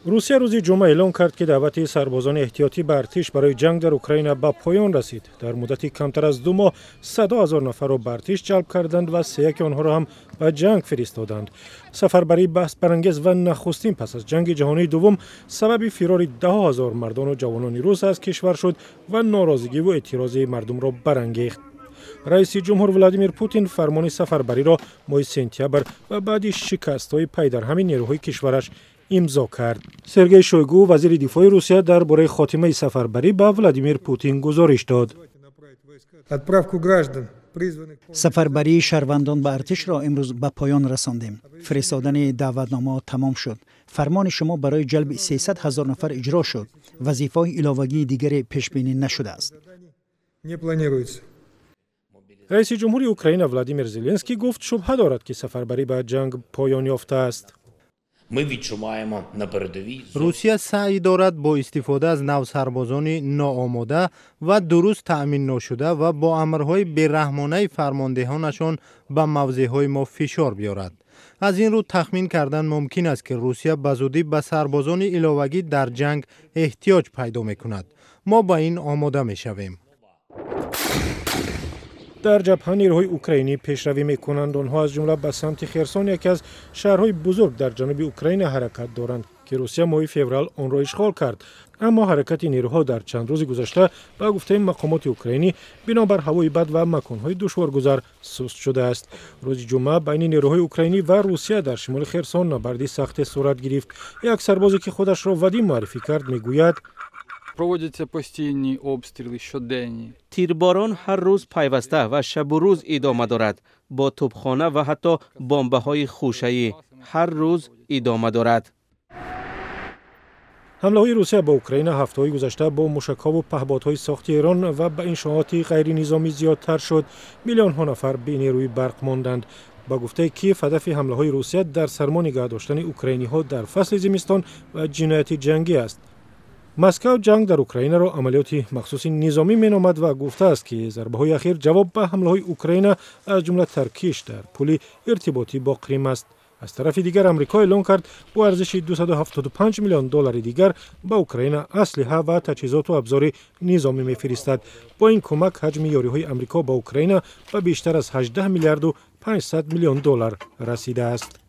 Русия рӯзи ҷумъа эълон кард, ки даъвати сарбозони эҳтиётӣ ба артиш барои ҷанг дар Украина ба поён расид. Дар муддати камтар аз 2 моҳ садо ҳазор нафарро ба артиш ҷалб карданд ва сеяки онҳоро ҳам ба ҷанг фиристоданд. Сафарбарии баҳсбарангез ва нахустин пас аз Ҷанги ҷаҳонии дуввум сабаби фирори даҳо ҳазор мардону ҷавонони рус аз кишвар шуд ва норозигиву эътирози мардумро барангехт. Раиси ҷумҳур Владимир Путин фармони сафарбариро моҳи сентябр ва баъди шикастҳои пайдарҳами нерӯҳои кишвараш имзо кард. Сергей Шойгу, вазири дифои Русия, дар бораи хотимаи сафарбарӣ ба Владимир Путин гузориш дод. Отправку граждан, призванных. Сафарбарии шаҳрвандон ба артишро имрӯз ба поён расондем. Фиристодани даъватномаҳо тамом шуд. Фармони шумо барои ҷалби 300 ҳазор нафар иҷро шуд. Вазифаҳои иловагии дигаре пешбинӣ нашудааст. Не планируется. Раиси ҷумҳури Украина Владимир Зеленский гуфт, шубҳа дорад, ки сафарбарӣ ба ҷанг поён ёфтааст. Ми відчуваємо на передовій. Русия саъй дорад бо истифода аз навсарбозони ноомода ва дуруст таъмин ношуда ва бо амрҳои бераҳмонаи фармондеҳонашон ба мавзеъҳои мо фишор биёрад. Аз ин рӯ тахмин кардан мумкин аст, ки Русия ба зудӣ ба сарбозони иловагӣ дар ҷанг эҳтиёҷ пайдо мекунад. Мо ба ин омода мешавем. Дар ҷабҳа нерӯҳои украинӣ пешравӣ мекунанд. Онҳо аз ҷумла ба самти Херсон, яке аз шаҳрҳои бузург дар ҷануби Украина, ҳаракат доранд, ки Русия моҳи феврал онро ишғол кард. Аммо ҳаракати нерӯҳо дар чанд рӯзи гузашта, ба гуфтаи мақомоти украинӣ, бинобар ҳавои бад ва маконҳои душворгузар суст шудааст. Рӯзи ҷумъа байни нерӯҳои украинӣ ва Русия дар шимоли Херсон набарди сахте сурат гирифт. Як сарбозе, ки худашро Вадим муаррифӣ кард, мегӯяд: Проводяться постійні обстріли щоденні. Тирборон ҳар рӯз пайваста ва шабу рӯз идома дорад, бо тӯбхона ва ҳатто бомбаҳои хӯшаӣ ҳар рӯз идома дорад. Ҳамлаҳои Русия ба Украина ҳафтаҳои гузашта бо мушакҳову паҳбодҳои сохти Эрон ва ба иншооти ғайринизомӣ зиёдтар шуд. Миллионҳо нафар бенерӯи барқ монданд. Ба гуфтаи Киев, ҳадафи ҳамлаҳои Русия дар сармо нигаҳ доштани украиниҳо дар фасли зимистон ва ҷинояти ҷангӣ аст. Москав ҷанг дар Украинаро амалиёти махсуси низомӣ меномад ва гуфтааст, ки зарбаҳои ахир ҷавоб ба ҳамлаҳои Украина, аз ҷумла таркиш дар пули иртиботӣ бо Қрим аст. Аз тарафи дигар, Амрико эълон кард, бо арзиши 275 миллион доллари дигар ба Украина аслиҳа ва таҷҳизоту абзори низомӣ мефиристад. Бо ин кӯмак ҳаҷми ёриҳои Амрико ба Украина ба бештар аз 18 миллиарду 500 миллион доллар расидааст.